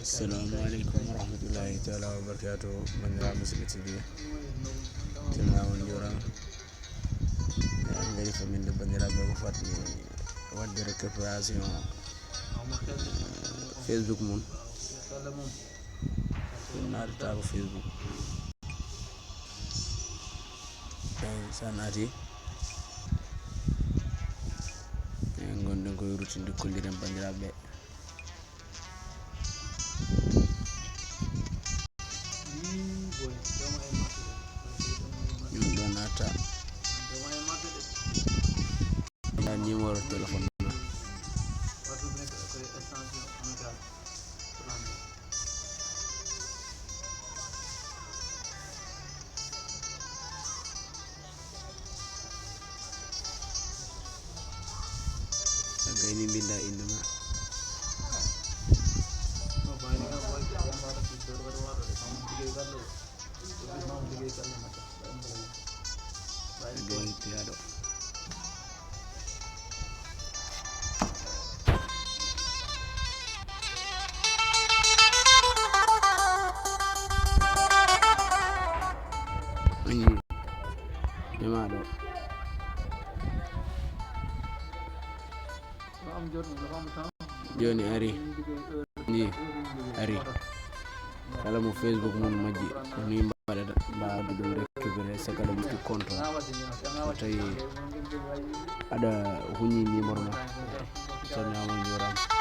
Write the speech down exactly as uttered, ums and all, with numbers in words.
Assalamu aleykum wa rahmatullahi taala wa barakatuh. Bandiraɓe musidɓe tv, tuma on jurama. En gari faminde bandiraɓe ko fatmi wadde récupération, eh, facebook mum. Ɗum naatata ko facebook. Tawi sa naati, en gonɗen koye rutinde, kolliren bandiraɓe. Ɗum ɗo naata. Nda numéro téléphone na. A gayni mbinda inde ma. A gayni piyaɗo. Ayi, ema ɗo. Joni ari. Ni ari. Kala mo facebook mum majji, ko ni mbaɗata, mbawa ɗum récupéré, c'est que ɗum usti compte. So tawi aɗa huñi numéro ma, salminama, on jurama.